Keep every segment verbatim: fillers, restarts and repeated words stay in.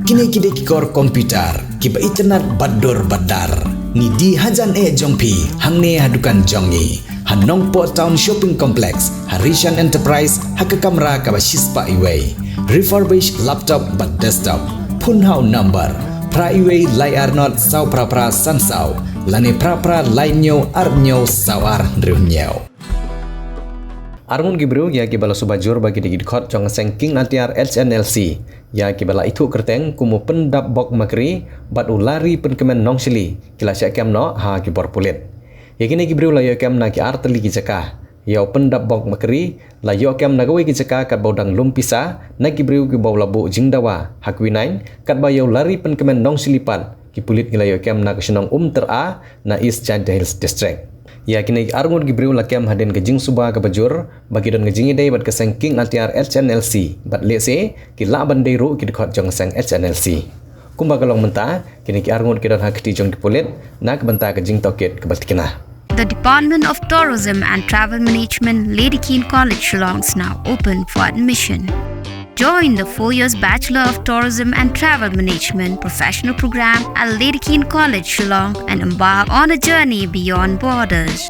Kine ki dei ki kor computer kiba itynnad bad dur bad dar. Ngi die hajan eh jong phi hangne ha dukan jong ngi ha Nongpoh Town Shopping Complex, ha Rishan Enterprise, ha ka kamra kaba shispah iwei. Refurbished laptop bad desktop. Phone ha u number phra iwei lai ar not saw phra phra san saw lane phra phra lai hynñiew ar hynñiew saw ar hynriew hynñiew. Arngut ki briew ïa kiba la suba jur ba ki dei ki dkhot jong ka seng King Athiar H N L C, ïa kiba la ithuh kyrteng kum u Pyndapbok Makri bad u Lari Pynkmen Nongshili, ki la shah kem noh ha ki bor pulit. Ïa kine ki briew la ïoh kem na ki artylli ki jaka. Ïa u Pyndapbok Makri la ïoh kem na kawei ki jaka katba u dang lum pisa na ki briew kiba u la buh jingdawa ha Quinine, katba ïa u Lari Pynkmen Nongshili pat ki pulit ki la ïoh kem na ka shnong Umtyra na East Jaintia Hills District. Ïa kine ki arngut ki briew la kem hadien ka jingsuba kaba jur ba ki don ka jingïadei bad ka seng King Athiar H N L C bad lehse ki lah ban dei ruh ki dkhot jong ka seng H N L C. Kumba ka long mynta, kine ki arngut ki don ha kti jong ki pulit na ka bynta ka jingtohkit kaba tikna. The Department of Tourism and Travel Management, Lady Keane College, Shillong is now open for admission. Join the four years Bachelor of Tourism and Travel Management professional program at Lady Keane College, Shillong and embark on a journey beyond borders.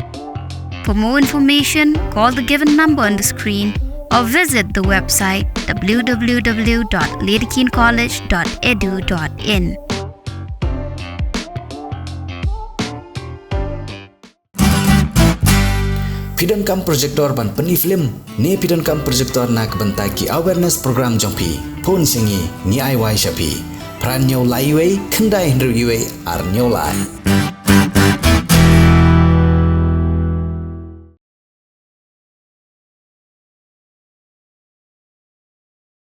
For more information, call the given number on the screen or visit the website w w w dot lady keane college dot e d u dot in. Phi donkam projector ban pyni film ne phi donkam projector na ka bynta ki awareness program jong phi? Phone sha ngi, ngi ai wai sha phi. Phra hynñiew lai iwei khyndai hynriew iwei ar hynñiew lai.